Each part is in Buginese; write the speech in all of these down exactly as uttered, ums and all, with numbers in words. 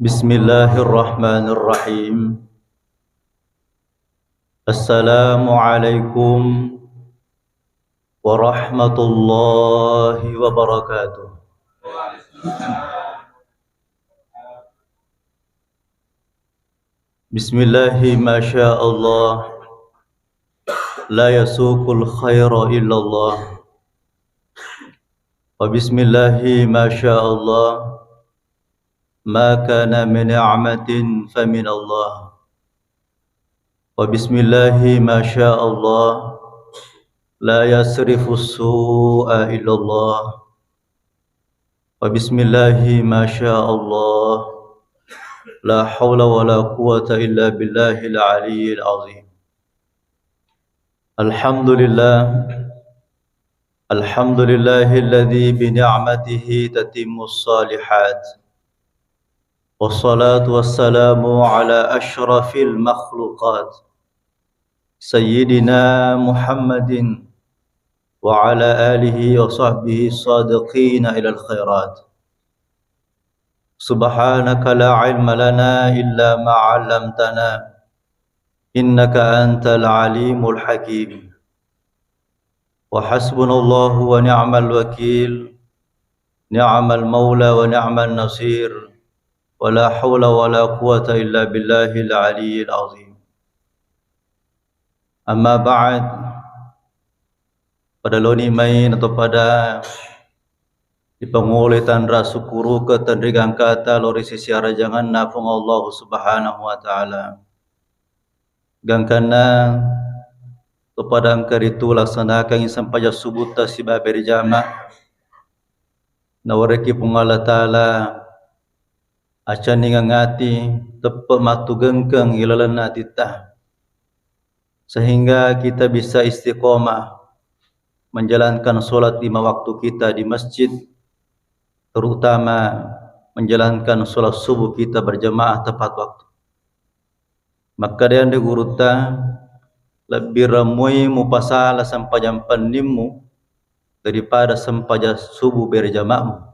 Bismillahirrahmanirrahim. Assalamualaikum warahmatullahi wabarakatuh. Bismillahi masya Allah, la yasuqul khaira illallah. Wa bismillahi masya Allah, ma kana min ni'matin faminallah. Wa bismillahi masya Allah, la yasrifu su'a illallah. Wa bismillahi masya Allah, la haula wa la quwwata illa billahil aliyyil azim. Alhamdulillah. Alhamdulillahilladzi bi ni'matihi tatimmus shalihat. Wassalatu wassalamu ala asyrafil makhluqat, Sayyidina Muhammadin wa ala alihi wa sahbihi sadiqina ilal khairat. Subhanaka la ilma lana illa ma 'allamtana, innaka antal alimul hakim. Wa hasbunallahu wa ni'mal wakil, ni'mal maula wa ni'man nasir, wa la haula wa la quwwata illa billahil aliyyil azim. Amma ba'd, pada loni mai nato pada ipangoloi tanra sukkuruke tenri gangkata lao ri sisi arajanganna Puang Allah Subhanahu wa Ta'ala. Gangkanna to pada engka ritu laksanakangngi sempajang subutta sibawa berjamaah. Nawerekki Puang Allah Ta'ala acenningeng ati, teppe mattugengkeng ilalenna atitta, sehingga kita bisa istiqomah menjalankan sholat lima waktu kita di masjid, terutama menjalankan sholat subuh kita berjamaah tepat waktu. Makkeda anre gurutta, lebbi remmui mupasala sempajang pennimmu daripada sempajang subuh berjamaahmu.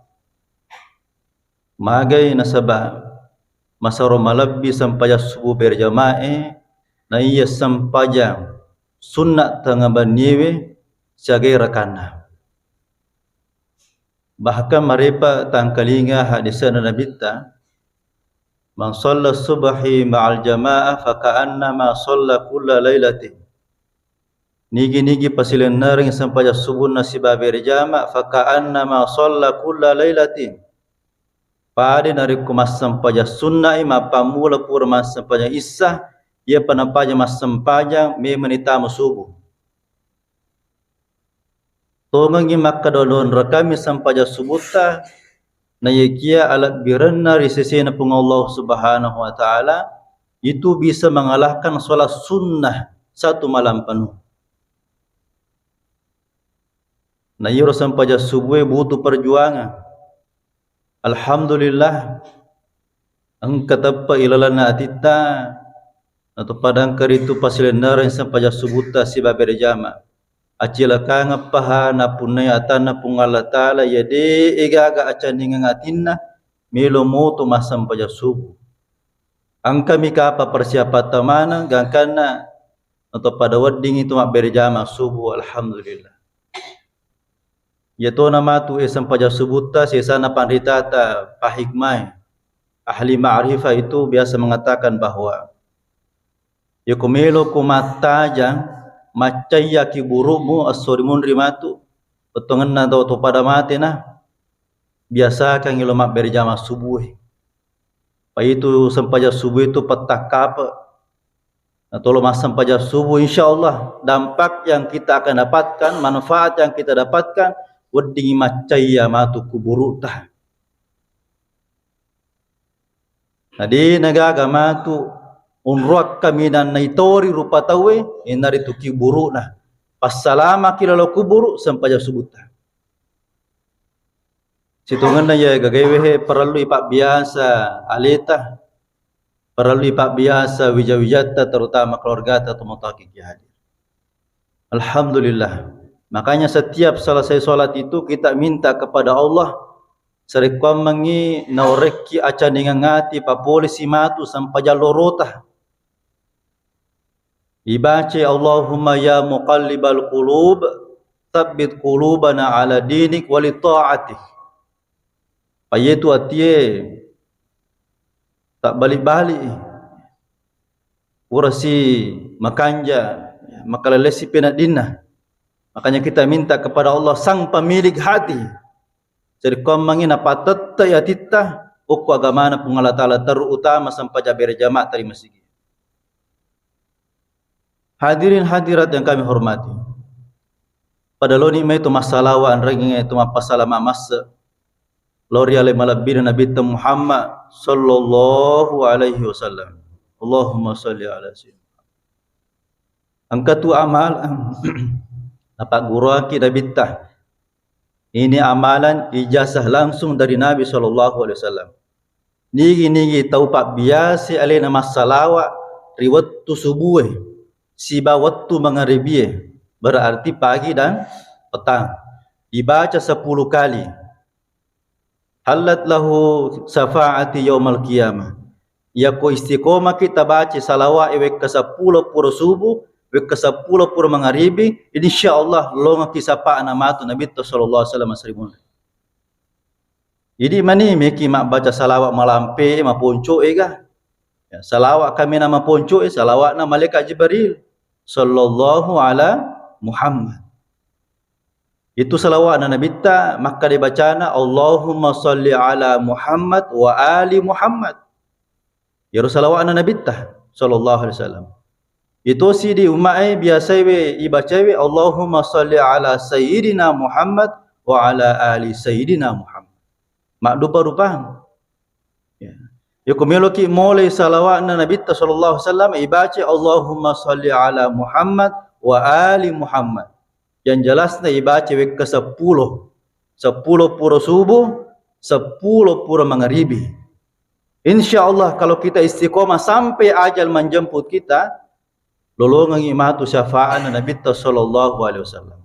Magai nasaba masero malebbi sempajang subuh berjamaah e, naiya sempajang sunna tengnga benniewe siagai rakanna. Bahkan marepa tangkalinga hadisna Nabitta, "Man shalla subhi ma'al jama'ah faka'annama shalla kulla lailatin." Nigi-nigi pasilennereng sempajang subuhna sibawa berjamaah, faka'annama shalla kulla lailatin. Pada narekko massempajang sunna'i, mappammula pura massempajang issa, iyapa napaja massempajang memeni tama subuh. Tongengngi makkeda onrong rekami sempajang subutta, naiyakia alebbirenna ri sesena Puang Allah Subhanahu wa Ta'ala, itu bisa mengalahkan sholat sunnah satu malam penuh. Na iyaro sempajang subuh e butuh perjuangan. Alhamdulillah, engka teppe ilalenna atitta, nato pada engka ritu pasilennereng sempajang subutta sibawa berjamaah. Acilakangeng paha napunnai atanna Puang Allah Ta'ala, iya de'e gaga acenningeng atinna, melo moto massempajang subuh. Engkami kapa persiapatta maneng, gangkanna nato pada weddingngi tu mabberjamaah subuh, alhamdulillah. Iyatona matu e sempajang subutta sesana panritata pahikmae, ahli ma'rifah itu biasa mengatakan bahwa yako meloko mattajang, maccayya kiburu'mu esso rimunri matu, pettongenna tau to pada matena, biasakangngi lo mabberjamaah subuh e. Paitu sempajang subuh itu pettang kape. Nah, tolo massempajang subuh, insya Allah dampak yang kita akan dapatkan, manfaat yang kita dapatkan, weddingngi maccayya matu kuburu'ta. Nah, de nagaga matu unroang kaminang naitori rupa tauwe, iyanaritu kuburu'na. Passalamaki lalo kuburu, sempajang subutta. Sitongenna iya gagae wehe parellu ipabbiasa aleta, parellu ipabbiasa wija-wijatta, terutama keluargata tomatoaki hadir. Alhamdulillah. Makanya setiap selesai sholat itu kita minta kepada Allah Sarekkuammengngi naorekki acaningeng ati, papolesi matu sempajang lorota. Ibace, "Allahumma ya muqallibal qulub, tsabbit qulubana ala dinik wa li ta'atik." Payetu atie tabbalik-balik. Purasi makanja, makalelesi peneddinna. Makanya kita minta kepada Allah, Sang Pemilik Hati. Jadi kommangi napatette atitta, okko agamana Puang Allah Ta'ala, terutama sempajang berjamaah tadi masigi. Hadirin hadirat yang kami hormati. Pada loni mai tu massalawa anrengnge tu mappasalama masse. Lori ale malebbina Nabitta Muhammad sallallahu alaihi wasallam. Allahumma salli ala sayyidina Muhammad. Engka tu amal napagguruaki Nabitta. Ini amalan ijazah langsung dari Nabi sallallahu alaihi wasallam. Nigi-nigi tau pabbiasi alena massalawa ri wettu subue siba wettu mangaribie, berarti pagi dan petang. Dibaca sepuluh kali. Hallat lahu syafaati yaumal qiyamah. Iyako istiqomaki tabaca salawa'e wekka seppulo pura subuh, wekka seppulo pura mangaribi, insyaallah longaki syafa'na matu Nabitta sallallahu alaihi wasallam serimunri. Jadi mani meki mabbaca salawa malampe, maponco'e ga. Ya, salawa kamena maponco'e, salawa'na malaikat Jibril sallallahu ala Muhammad. Itu salawa'na Nabitta, makkeda bacana, "Allahumma salli ala Muhammad wa ali Muhammad." Iyaro salawa'na Nabitta sallallahu alaihi wasallam. Itu sidi umma'e biasaiwe ibacaiwe, "Allahumma salli ala sayyidina Muhammad wa ala ali sayyidina Muhammad." Maddupa-dupang. Ya. Yako meloki molai salawa'na Nabitta sallallahu alaihi wasallam, ibaca, "Allahumma salli ala Muhammad wa ali Muhammad." Yang jelasnya ibaca wekka seppulo. Seppulo pura subuh, seppulo pura mangaribi. Insya Allah, kalau kita istiqomah sampai ajal menjemput kita, lolongengi matu syafa'atna Nabitta sallallahu alaihi wasallam.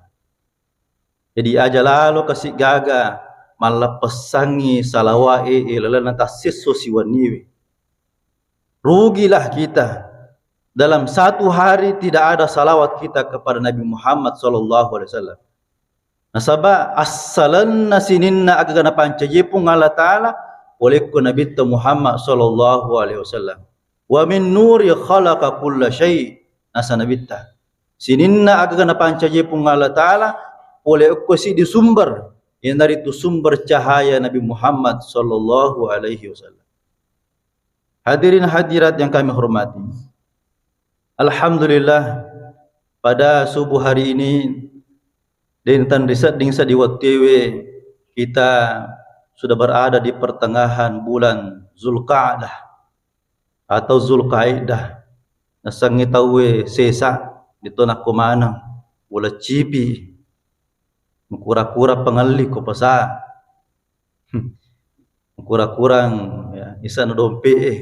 Jadi aja lalo kasi gaga mallappessangi salawa'e ilalenna tassisso siwenniwe. Rugilah kita. Dalam satu hari tidak ada salawat kita kepada Nabi Muhammad sallallahu alaihi wasallam. Nasaba assalenna sininna agaga napancaji Puang Allah Ta'ala, olekko Nabitta Muhammad sallallahu alaihi wasallam. "Wa min nuri khalaqa kulla syai'," nasa Nabitta. Sininna agaga napancaji Puang Allah Ta'ala, pole okko siddi sumber, iyanaritu sumber cahaya Nabi Muhammad sallallahu alaihi wasallam. Hadirin hadirat yang kami hormati. Alhamdulillah, pada subuh hari ini, dinten risedding seddi wettuewe, kita sudah berada di pertengahan bulan Zulqa'dah atau Zulkaidah. Nasengngi tauwe sesa, ditto nakko maneng, uleng cipi, mukura-kura pengelli ko pasa. Mukura-kurang, ya, isana dompe e.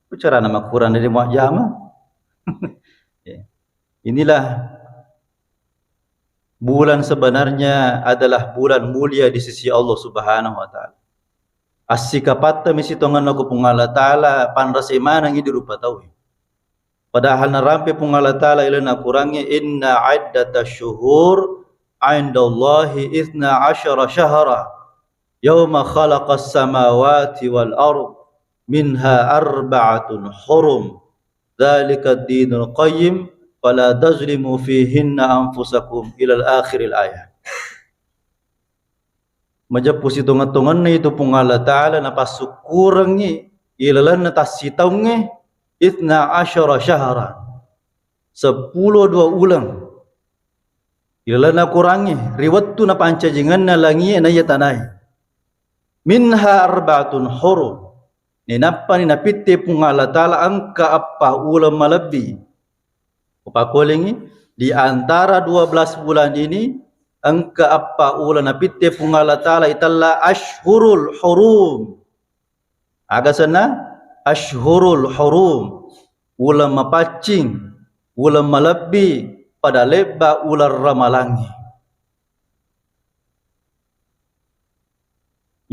Ku carana makurang dari muajjama. Ya. Inilah bulan sebenarnya adalah bulan mulia di sisi Allah Subhanahu wa Ta'ala. Assikapattami sitongenna ko Puang Allah Ta'ala, panrase maneng idi rupa tauwe. Padahal narampe Puang Allah Ta'ala ilalenna Qurangnge, "Inna iddatasyuhur indallahi itsna asyara syahra yauma khalaqas samawati wal ard minha arba'atun hurum dzalika dinul qayyim fala tazlimu fihinna anfusakum," ilal akhiril ayah. Majeppu sitongeng-tongenna itu Puang Allah Ta'ala napassukkurengngi ilalenna tassitaungnge, itsna asyara syahra, seppulo dua uleng. Ilalenna Qurangnge, ri wettu napancajingenna langie naiya tanae. Minha arbaatun hurum. Nainappani napitte Puang Allah Ta'ala engka eppa uleng malebbi. Upakolingi, di antara dua belas bulan ini, engka eppa uleng napitte Puang Allah Ta'ala itella ashhurul hurum. Aga senna? Ashhurul hurum. Uleng mapaccing, uleng malebbi, pada lebba uleng ramalangnge.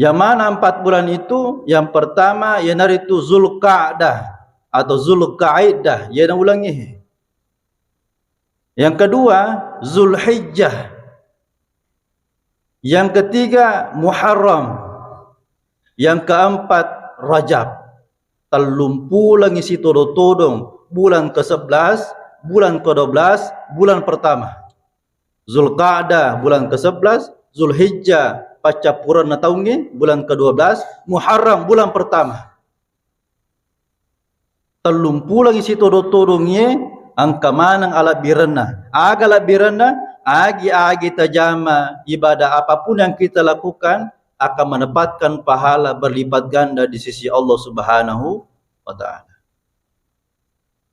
Yang mana empat bulan itu? Yang pertama, iyanaritu Zulqa'dah atau Zulqaidah, iyana ulengnge. Yang kedua, Zulhijjah. Yang ketiga, Muharram. Yang keempat, Rajab. Tellumpulengngi sitodo-todong, bulan kesebelas, bulan kedua belas, bulan pertama. Zulqa'dah bulan kesebelas, Zulhijjah paccappurenna taungnge bulan kedua belas, Muharram bulan pertama. Tellumpulengngi sitodo-todongngie engka maneng alebbirenna. Aga alebbirenna? Agi-agi tajama ibadah apapun yang kita lakukan akan mendapatkan pahala berlipat ganda di sisi Allah Subhanahu wa Ta'ala.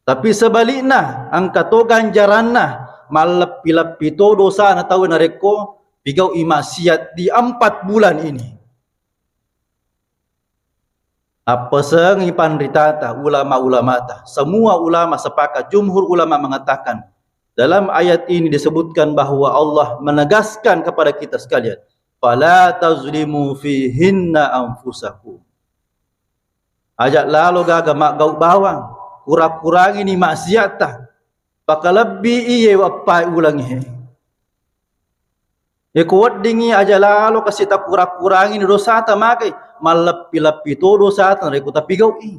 Tapi sebalikna, engka to ganjaranna, malleppi-leppi to dosana tau narekko pigau'i maksiat di empat bulan ini. Appasengi panritata, ulama-ulamata. Semua ulama sepakat, jumhur ulama mengatakan, dalam ayat ini disebutkan bahwa Allah menegaskan kepada kita sekalian, "Fala tazlimu fihinna anfusakum." Aja lalo gaga maggau bawang, kura-kurangini maksiatta, pakalebbi iye wappai ulengnge. Eko weddingngi aja lalo kasi takura-kurangini dosata magai, malleppi-leppi to dosata narekko tapigau'i.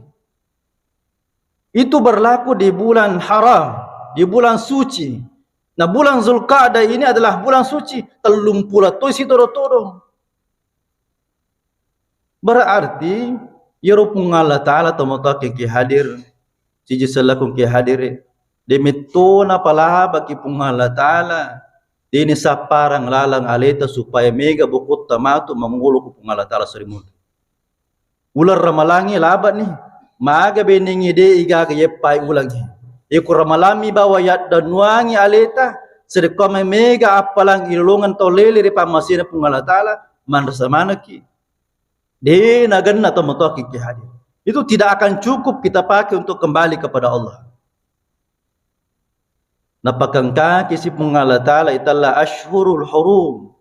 Itu berlaku di bulan haram, di bulan suci. Nah, bulan Zulqa'dah ini adalah bulan suci, tellumpulo to sitodo-todong. Berarti, iyaro Puang Allah Ta'ala tomatoakki hadir, siji sellakungki hadir, de mettona palabaki Puang Allah Ta'ala, deni sapparang laleng aleta supaya mega bokotta matu mangolo ku Puang Allah Ta'ala sorimunri. Uleng Ramalangnge labani, maga benengnge de igaga yeppai ulengnge. Eko Ramalammi bawa yaddannuangi aleta, sedekkamai mega appalang ilolongeng tau lele ri pammasena Puang Allah Ta'ala, manrasa manekki. De nagenna tomatoakki hadir. Itu tidak akan cukup kita pakai untuk kembali kepada Allah. Napakengkaki si Puang Allah Ta'ala itella ashhurul hurum.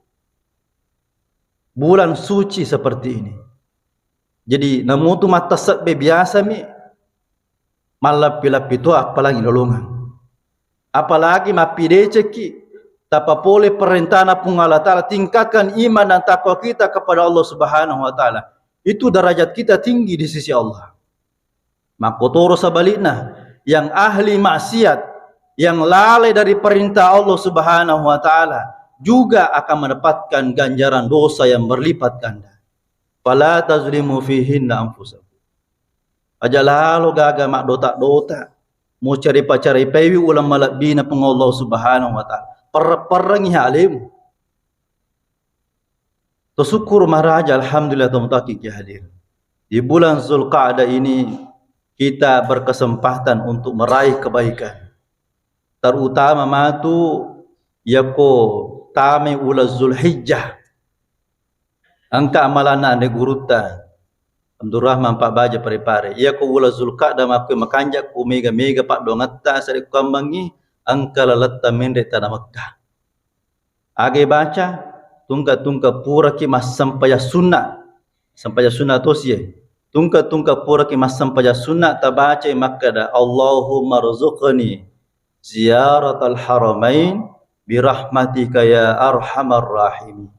Bulan suci seperti ini. Jadi, namutu mattasebbe biasami mallappi-lappi to appalangi lolongeng. Apalagi mappidecekki, tapapole perintana Puang Allah Ta'ala, tingkatkan iman dan takwa kita kepada Allah Subhanahu wa Ta'ala. Itu derajat kita tinggi di sisi Allah. Makkotoro sebaliknya, yang ahli maksiat, yang lalai dari perintah Allah Subhanahu wa Ta'ala, juga akan mendapatkan ganjaran dosa yang berlipat ganda. Fala tazlimu fihinna anfusakum. Aja lalo gaga maddota-dota, mucari-pacari paiwi uleng malebbina Puang Allah Subhanahu wa Ta'ala. Perre-perrengi alemu. Tosukkuru maraja, alhamdulillah, tomatoakki hadir. Di bulan Zulqa'dah ini kita berkesempatan untuk meraih kebaikan. Terutama matu yako tame uleng Zulhijjah. Engka amalanna ande gurutta Abdurrahman Pak Baja Parepare. Iyako uleng Zulqa'dah makkue makanja ku mega-mega paddoangetta sarekkuammengngi engka laletta menre tana Mekkah. Aga ibaca? Tungka-tungka puraki massempajang sunna. Sempajang sunna tosie. Tungka-tungka puraki massempajang sunna, tabacai makkeda, "Allahumma rzuqni ziyaratal haramain birahmatika ya arhamar rahimin."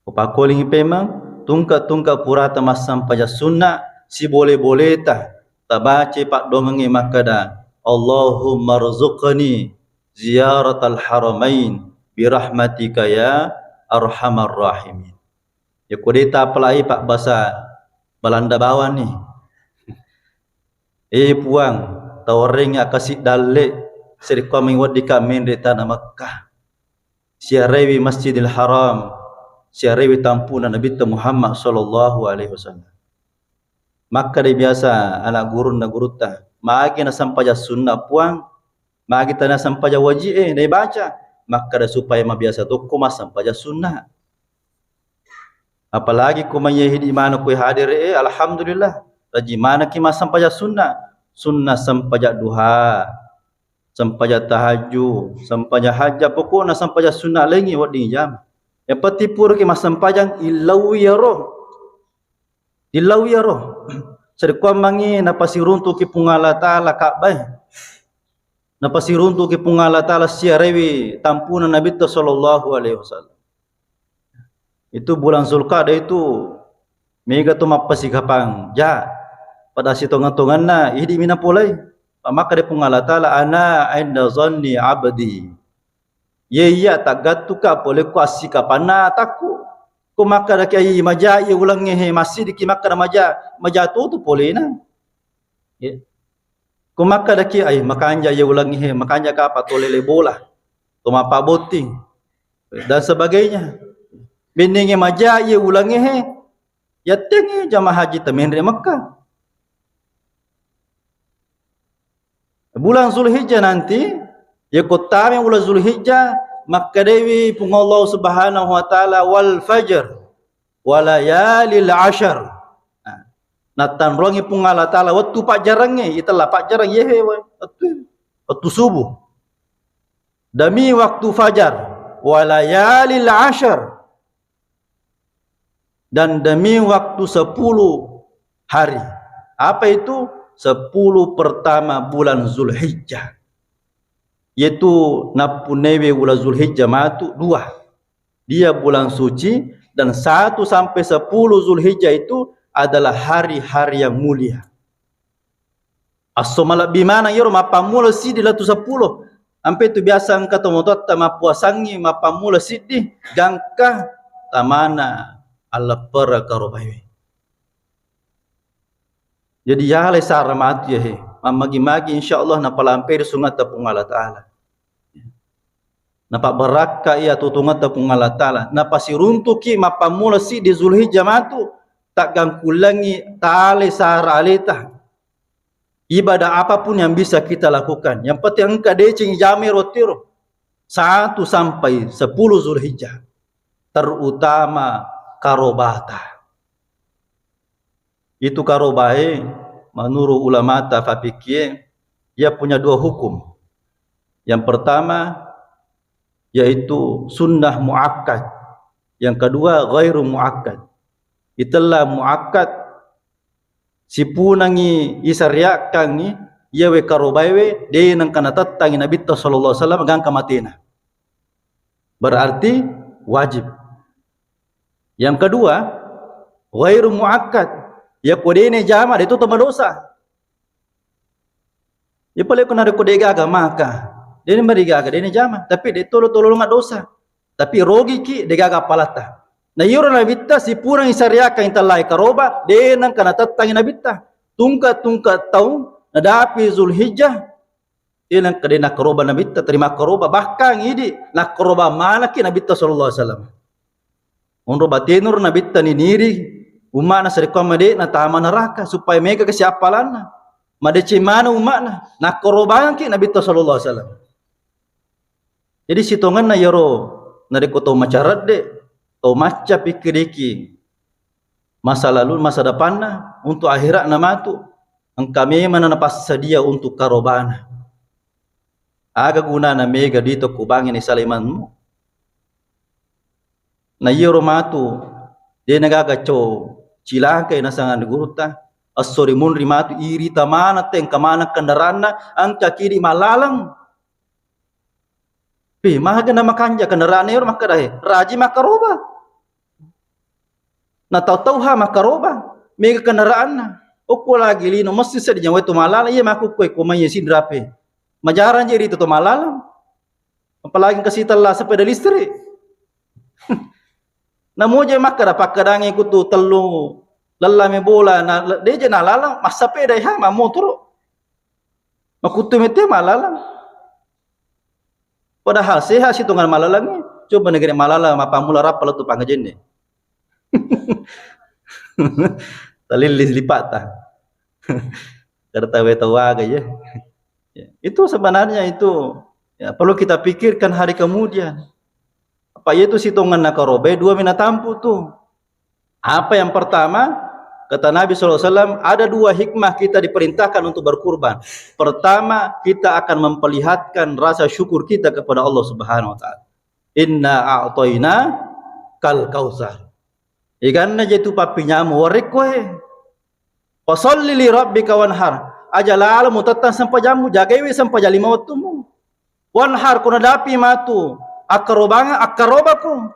Upakkolingi pemeng, tungka-tungka purata massempajang sunna, sibole-boleta, tabacai paddoangengnge makkeda, "Allahumma rzuqni ziyaratal haramain birahmatika ya arhamar rahimin." Yakko de tapalai pabbasa Balanda bawang ni. Eh Puang, tawarrengngi akkasi dalle, serekkuammengngi weddikka menre tana Mekkah. Siarewi Masjidil Haram, siarewi tampuna Nabitta Muhammad sallallahu alaihi wasallam. Makkeda biasa anak gurunna gurutta, "Magi nasempajang sunna, Puang? Magi tania sempajang wajib e naibaca?" Makkeda, "Supaya mabiasa tokko massempajang sunna." Apalagi ko maiye hidi maneng ko hadere e, alhamdulillah, rajing manekki massempajang sunna. Sunna sempajang duha, sempajang tahajud, sempajang hajat, pokokna sempajang sunna laingngi wedding jama. Yang penting puraki massempajang, illau iyaro. Illau iyaro. Sarekkuammengngi napasiruntuki Puang Allah Ta'ala Ka'bah. Napasiruntuki Puang Allah Ta'ala siarewi tampuna Nabitta sallallahu alaihi wasallam. Itu bulan Zulqa'dah itu mega to mappasikapang ja. Pada sitonga-tonganna idi mina polai. Pamakka de Puang Allah Ta'ala, "Ana inda zanni abdi." Ye iya taggattuka pole ko assikapanna atakku. Ko makkadaki ai maja iya ulengnge he, massidiki makkada maja, maja to tu polena. Ya. Ko makkadaki ai makanja iya ulengnge he, makanja kapa to lele bola, to mappa botting dan sebagainya. Bennenge maja iya ulengnge he, yattengnge jamaah haji temenre Mekah. Bulan Zulhijjah nanti, yakko tame bulan Zulhijjah, makkedaiwi Puang Allah Subhanahu wa Ta'ala, "Wal fajr, wa layalil ashar." Nah, nattanruangi Puang Allah Ta'ala wettu pajjarangnge, itella pajjarang yehe we, wettu, wettu subuh. Demi waktu fajar, wa layalil ashar, dan demi waktu sepuluh hari. Apa itu? Sepuluh pertama bulan Zulhijjah. Yaitu nappunnaiwi bulan Zulhijjah matu dua. Dia bulan suci, dan satu sampai sepuluh Zulhijjah itu adalah hari-hari yang mulia. Esso malebbi maneng iyaro mappammula siddi lettu seppulo. Ampe tu biasa engka tomatoatta mappuasangngi mappammula siddi gangka tamana alleppereng karobaiwe. Jadi yalai sara matu yahe. Mammagi-magi insyaallah napalampe ri sungatta Puang Allah Ta'ala. Napabbarakka iya tutungetta Puang Allah Ta'ala. Napasiruntuki mappammula siddi Zulhijjah matu, taggangkullengi tale sara aleta. Ibadah apapun yang bisa kita lakukan, yang penting engka deceng jamai rottiro, satu sampai sepuluh Zulhijjah, terutama karobata. Itu karobae, menurut ulamata fapikie, ia punya dua hukum. Yang pertama, yaitu sunnah muakkad. Yang kedua, ghairu muakkad. Itella muakkad, sipunangi isariakkangi, iyawe karobaewe, de nengka natettangi Nabitta sallallahu alaihi wasallam gangka matena. Berarti wajib. Yang kedua, ghairu muakkad. Yakko dene jama, de to madosa. Ya pale ko narekko de gaga maka, dene marigaga, dene jama, tapi de tolo-tolonga dosa. Tapi rogiki de gaga palatta. Na iyaro Nabitta sipurang isariakang itellai karoba, de nengka natettangi Nabitta. Tungka-tungka taung nadapi Zulhijjah, de nengka de nakkaroba Nabitta, terima karoba, bahkan idi nakkaroba manaki Nabitta sallallahu alaihi wasallam. Onro batenuro Nabitta niniri umma'na sarekkuamma de natama neraka supaya mega kasiappalanna. Madeceng maneng umma'na, nakkarobangki Nabitta sallallahu alaihi wasallam. Jadi sitongenna iyaro narekko tau macaredde, tau macca pikkiriki masa lalu, masa depanna, untuk akhiratna matu, engka memang napassadia untuk karobana. Aga gunana mega duita kubangngi naisala imanmu? Na iyaro matu, de nagaga co cilakai nasangana gurutta, esso rimunri matu irita maneng te engka maneng kendaraanna, engka kidi mallalang. Pi, maga na makanja kendaraan ero makkeda, he, raji makkaroba. Na tau-tauha makkaroba, mega kendaraanna. Okko lagi lino messi seddi nyawa tu malala, iya makkukkoe ko mai siddi rape. Majarang je rita to malala. Apalagi engka sitella sepeda listrik. Namoja makkeda pakkedangi kutu tellu lella me bola, na deje nalala, massapeda ha, mammotoro. Makuttu mette malala. Padahal sehat sitongan malalangnge. Coba negeri malala mappammula rappa lettu pangajenne. Talillis lipata. Kada tahu tahu aga ya. Ya, itu sebenarnya itu, ya, perlu kita pikirkan hari kemudian. Apa itu sitongan nakarobe dua minatampu tu. Apa yang pertama? Kata Nabi sallallahu alaihi wasallam, ada dua hikmah kita diperintahkan untuk berkurban. Pertama, kita akan memperlihatkan rasa syukur kita kepada Allah Subhanahu wa Ta'ala. Inna a'tayna kal kautsar. Iganna je tu pappinyammu, warekko e. Fasalli li rabbika wanhar. Aja lalo mutettang sempajammu, jagaiwi sempajang lima wettummu. Wanhar, ko nadapi matu akkarobanga, akkarobako.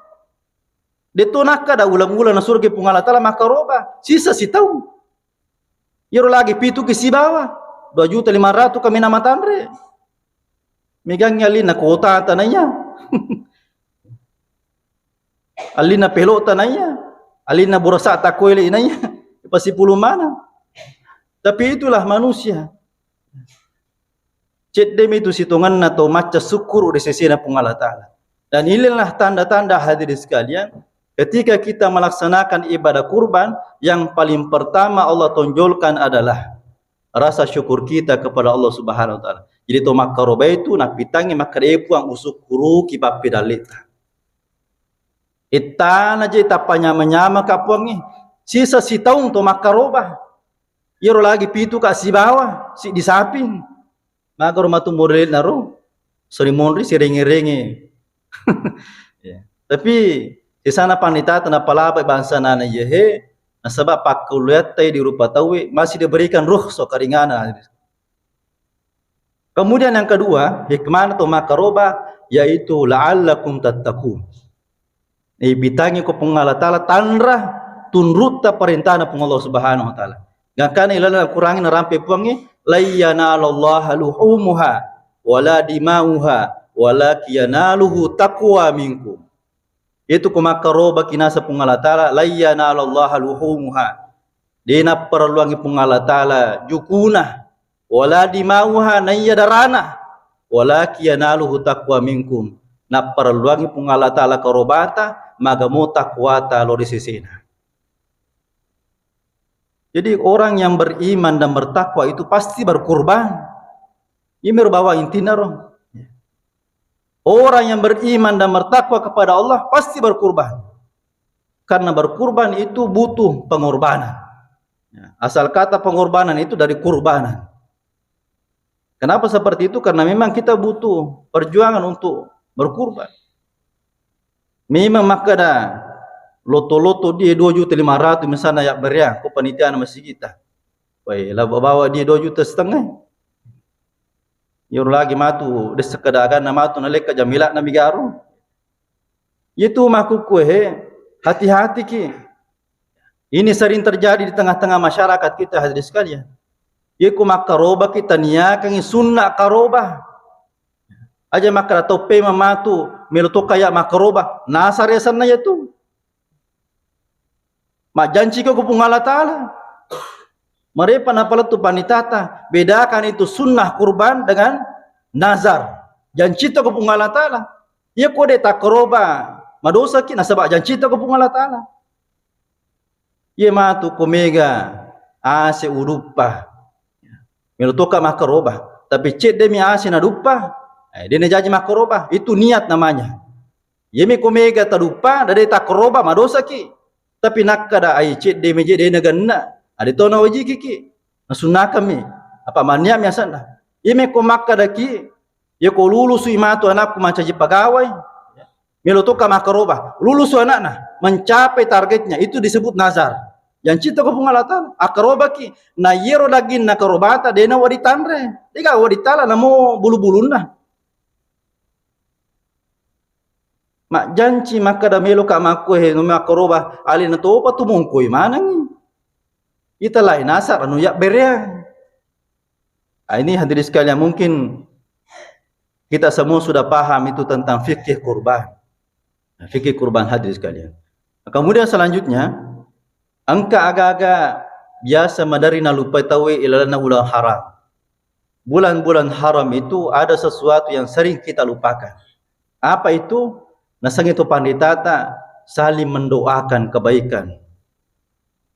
De'to nakkada uleng-uleng nasuroki Puang Allah Taala makkaroba. Sisa sitaung. Iyaro lagi pituki sibawa, dua juta lima ratus kaminang matanre. Megangngi allinna kuota tanaiya. Allinna pelota naiya, allinna burasa takoele naiya, pasipulung maneng. Tapi itulah manusia. Ceddemi tu sitongenna to macca sukkuru ri sesena Puang Allah Taala. Dan inilah tanda-tanda, hadirin sekalian, ketika kita melaksanakan ibadah kurban, yang paling pertama Allah tonjolkan adalah rasa syukur kita kepada Allah Subhanahu wa Taala. Jadi to makkaroba itu napitangi makkeda, "E Puang, usukkuruki pappedalleta." Ittana je tappa nyama-nyama ka Puangnge. Sisa sitaung to makkaroba. Iyaro lagi pitu ka sibawa, siddi saping. Magaro matu modelna ro. Sori monri sirenge-renge. Ya. Tapi sisana panitata napalaba bangsa nana yehe, nasaba pakkulleattai di rupa tauwe masih diberikan rukhsah, keringanan. Kemudian yang kedua, hikmah to makkaroba yaitu la'allakum tattaqun. Ibitangi ko Puang Allah Taala tanra tunrutta parentana Puang Allah Subhanahu wa Taala. Gangkana ilalang Al-Quran narampe Puangnge, "Lan yanalallaha luhumuha wala dima'uha walakin yanaluhu taqwa minkum." Itu ko makkaroba kinasa Puang Allah Taala, "Lan yanalallaha luhumuha." De napparelluangi Puang Allah Taala jukuna, wala dima'uha, naiya darana, walakin yanaluhu taqwa minkum. Napparelluangi Puang Allah Taala karobata, magamo takwata lao ri sesena. Jadi orang yang beriman dan bertakwa itu pasti berkurban. Ini merupakan intinya roh. Orang yang beriman dan bertakwa kepada Allah pasti berkurban. Karena berkurban itu butuh pengorbanan. Ya, asal kata pengorbanan itu dari kurbanan. Kenapa seperti itu? Karena memang kita butuh perjuangan untuk berkurban. Memang makkeda loto-loto dia dua juta lima ratus misalnya ya beriang ko panitia masjid kita. Woi, la bawa dia dua juta setengah. Iyaro lagi matu, de sekkeda aganna matu nalekka jamila'na migaro. Itu makkukkuehe, hati-hati ki. Ini sering terjadi di tengah-tengah masyarakat kita, hadirin sekalian. Iko makkaroba kita niakangi sunna karoba. Aja makkeda toppe mamatu, melo tokka ya makkaroba. Nasare sanna yatu. Majjanci ko ku Puang Allah Taala. Marepa napalettu panitata, bedakan itu sunnah kurban dengan nazar. Janci to ku Puang Allah Taala. Iya ko de takkaroba, madosaki nasaba janci to ku Puang Allah Taala. Iya matu ko mega ase uduppa. Melo toka makkaroba, tapi ceddemi ase naduppa, eh, de najaji makkaroba. Itu niat namanya. Iyami ko mega taduppa, dade takkaroba, madosaki. Tapi nakkada ai cedde meje de nagenna, ade to nawajikiki. Nasunnakammi. Apa manniami asenna. Iyami ko makkadaki, iya ko lulusui matu anakku mancaji pagawai, melo toka makkaroba. Lulusu anakna, mencapai targetnya, itu disebut nazar. Yang cinta ko Puang Allah Taala, akkarobaki. Na iyero daging nakarobata, de nawadi tanre. Dega wadi tala namo bulu-bulunna. Majjanci makkada meloka makkue, no makkaroba, alena topa tu mongkoi manengi. Ita lain nasar anu ya bereang. Ah, ini hadirin sekalian, mungkin kita semua sudah paham itu tentang fikih kurban. Nah, fikih kurban, hadirin sekalian. Kemudian selanjutnya, engka aga-aga biasa maderri nalupai tauwe ilalenna uleng haram. Bulan-bulan haram itu ada sesuatu yang sering kita lupakan. Apa itu? Nasengnge to panditata saling mendoakan kebaikan.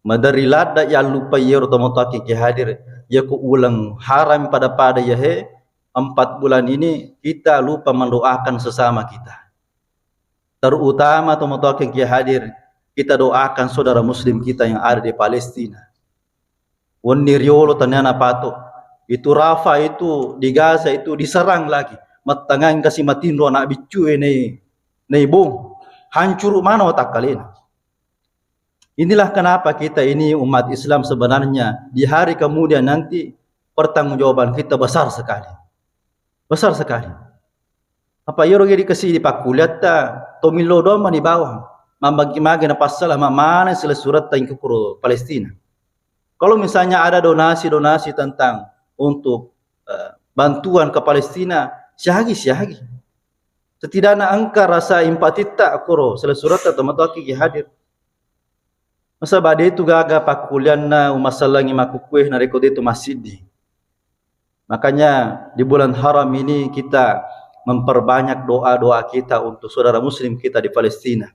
Maderri ladda yallupai yero tomatoakkeng ki hadir, yako uleng haram pada-pada yahe, empat bulan ini kita lupa mendoakan sesama kita. Terutama tomatoakkeng ki hadir, kita doakan saudara muslim kita yang ada di Palestina. Wenni riolo taniana pato. Itu Rafa itu, di Gaza itu diserang lagi. Mattangang kasi matinro anak biccu e nei, nei bom. Hancuru' maneng watakkalena. Inilah kenapa kita ini umat Islam sebenarnya di hari kemudian nanti pertanggungjawaban kita besar sekali. Besar sekali. Apa iyaro gedi kasi di pakkuliatta, to millau doang mani bawang. Mammagi-magi na passalama' maneng silessuretta engka kuro Palestina. Kalau misalnya ada donasi-donasi tentang untuk, eh, bantuan ke Palestina, siagi-siagi. Setidaknya engka rasa empatitta kuro silessuretta tomatoakki hadir. Nasaba' de' tu gaga pakkulianna umassallangi makkukue narekko de' tu massiddi. Makanya di bulan haram ini kita memperbanyak doa-doa kita untuk saudara muslim kita di Palestina.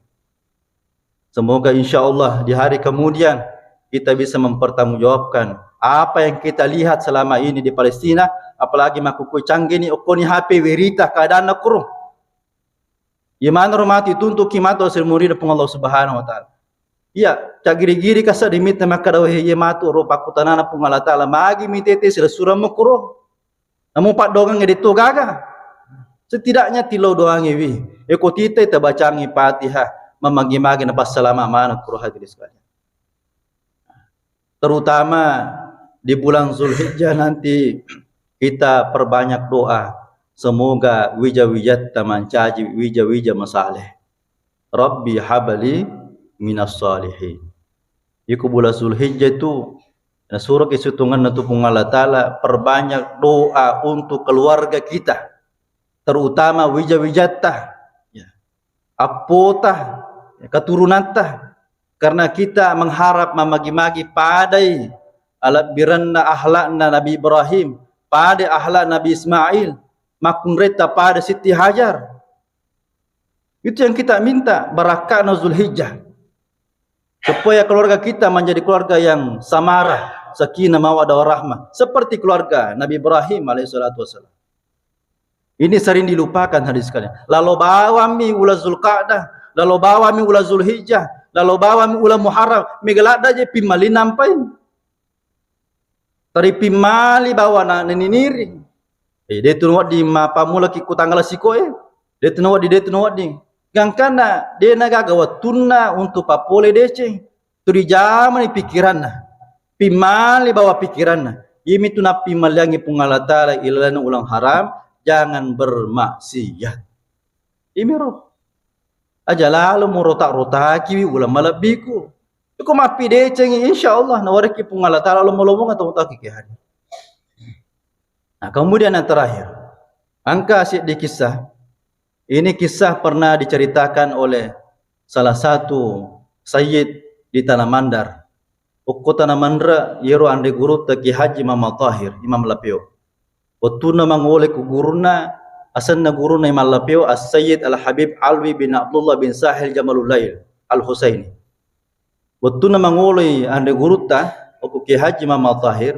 Semoga insya Allah di hari kemudian kita bisa mempertanggungjawabkan apa yang kita lihat selama ini di Palestina, apalagi makkukue canggih ni okkoni H P berita keadaan kuro. Iye maneng ro matu ituntuki matu asal murid Puang Allah Subhanahu wa Ta'ala. Iya, caggiri-giri kasa dimitta makkada, "Wahai iye matu ro pakkutanana Puang Allah Ta'ala, magi mitete silessureng makkuro? Namo paddoangengnge de' to gaga." Setidaknya tillau doangngewi. Eko titai tabacangi Fatihah, mamagi-magi napassalama' maneng kuro hadirin sekalian. Terutama di bulan Zulhijjah nanti kita perbanyak doa. Semoga wija-wijatta mancaji wija-wija masaleh. Rabbi habli minas salihin. Iku bulan Zulhijjah itu, nasuroki situngenna tu Puang Allah Ta'ala, perbanyak doa untuk keluarga kita, terutama wija-wijatta. Ya. Appota, ya, keturunanta. Karena kita mengharap mamagi-magi padai alabbiranna ahlakna Nabi Ibrahim, pada ahlak Nabi Ismail, makkunretta pada Siti Hajar. Itu yang kita minta, barakahna Zulhijjah. Supaya keluarga kita menjadi keluarga yang samarah, sakinah, mawaddah, warahmah, seperti keluarga Nabi Ibrahim alaihissalatu wassalam. Ini sering dilupakan hadirin sekalian. Lalo bawammi ula Zulqa'dah, lalo bawammi ula Zulhijjah, lalo bawammi ula Muharram, mega ladda je pimmali nampai. Taripimmali bawana naniniri. Eh, de' tu nawedding mappammulaki ku tanggala siko e. De' tu nawedding, de' tu nawedding. Gangkanna de' nagaga wettunna untuk pappole deceng. Tu rijamani pikiranna. Pimmali bawa pikiranna. Iyami tu nappimmalliangi Puang Allah Ta'ala ilalenna ulang haram, jangan bermaksiat. Imiro. Aja lalo murota-rotakiwi ulang malebbiku. Iko mappidecengi, insya Allah nawariki Puang Allah Ta'ala lomo-lomonga tau-tau ki hadir. Nah, kemudian yang terakhir, engka seddi kisah. Ini kisah pernah diceritakan oleh salah satu sayyid di Tanah Mandar. Okko Tanah Mandar, yero anre gurutta Ki Haji Muhammad Tahir, Imam Lapeo. Wettunna mangoloi ku gurunna, asenna gurunna Imam Lapeo As-Sayyid Al-Habib Alwi bin Abdullah bin Sahil Jamalul Lail Al-Husaini. Wettunna mangoloi anre gurutta, okko Ki Haji Muhammad Tahir,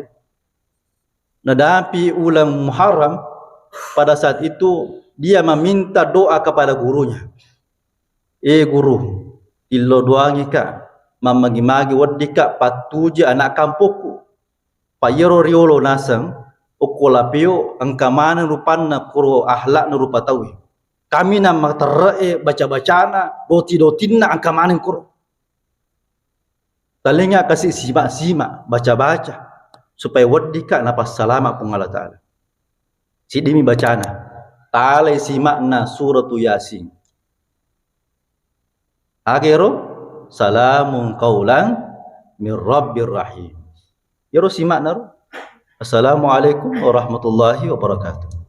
nadapi ulang Muharram, pada saat itu dia meminta doa kepada gurunya. Eh guru, illo doangika, mammagi-magi weddika pattuji anak kampokku. Pa iyaro riolo naseng, okko Lapeo engka maneng rupanna kuro ahlakna rupa tauwe. Kami na materre'e baca-bacana, doti-dotinna engka maneng kuro. Talenga kasi simak-simak, baca-baca, supaya weddika napassalama Puang Allah Ta'ala. Siddimi bacana, talai simakna suratu Yasin. Agero, salamun qaulan min rabbir rahim. Yero simakna ro, assalamualaikum warahmatullahi wabarakatuh.